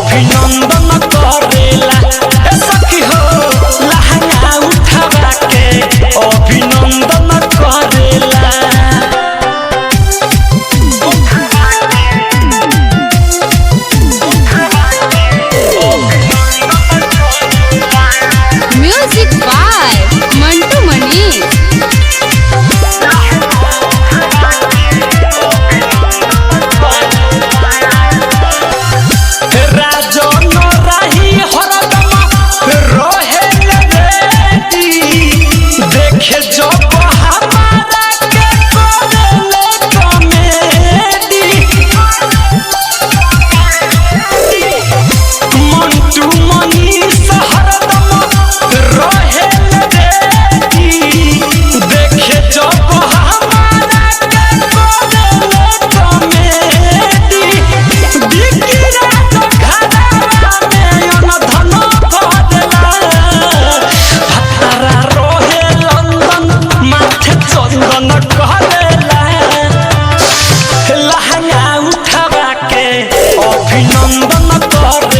अभिनंदन करेला। ए सखी हो, लहंगा उठावा के अभिनंदन करेला। Music by Mantu Mani. Rajan राही हरदम रहेल रेडी, देखे जब हमारा के करेले कॉमेडी। मंटू मनीष हरदम रहेल रेडी, देखे जब हमारा के करेले कॉमेडी। बिकी राज घरवा में अनधन भरेला, भतारा रहे लंदन माथे चंदन करेला। लहंगा उठावा के अभिनंदन करेला।